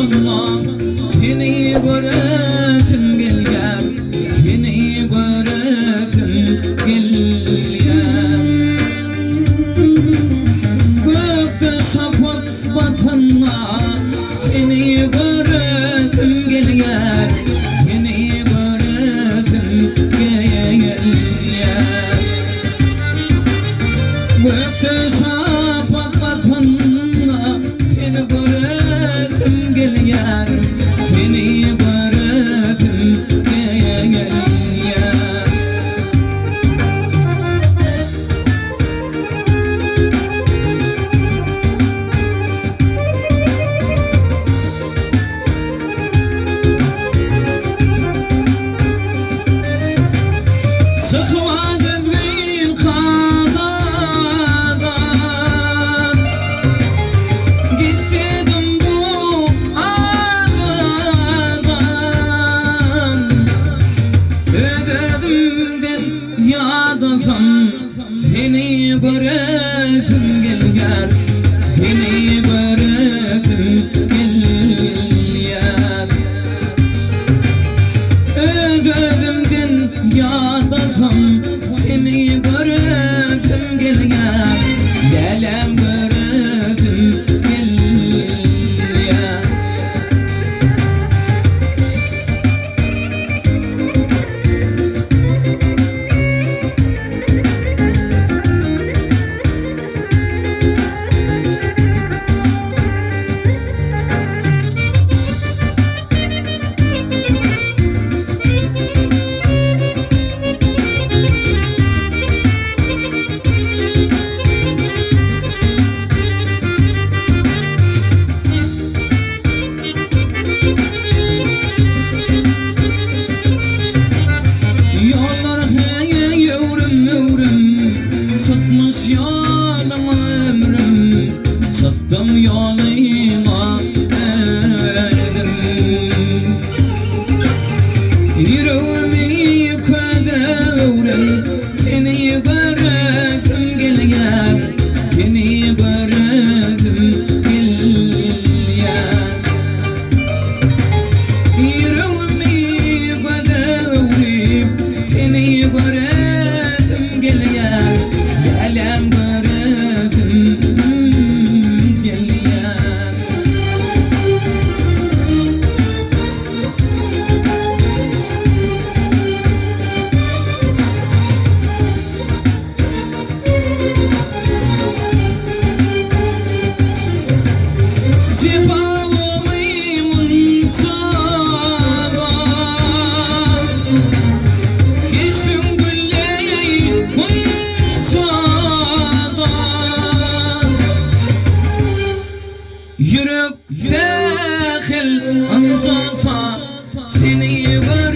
şonda Seni göresim gelýär Seni göresim gelýär Gökde şapak batanda Seni göresim gelýär Seni göresim gelýär Gökde şapak batanda Seni göresim gelýär Seni göresim gelýär. Çykma düzgün kadadan, Gitsedim bu adadan. Öz-özümden ýadasam, Seni göresim gelýär, Seni göresim gelýär. Öz-özümden ýadasam, Seni göresim gelýär, Läläm göresim gelýär. Ýollar heý öwrüm-öwrüm, Çykmyş ýoluňa ömrüm, Çykdym ýoluňa özüm. Ýüregimi köze öwren, Seni göresim gelýär, Seni göresim gelýär. Ýüregimi göze öwrüp, Seni göresim gelýär, Läläm göresim gelýär. Jepalymy munça-da, Keşbiň gülleý gunça-da. Ýürek sähel ynjalsa, Seni göresim.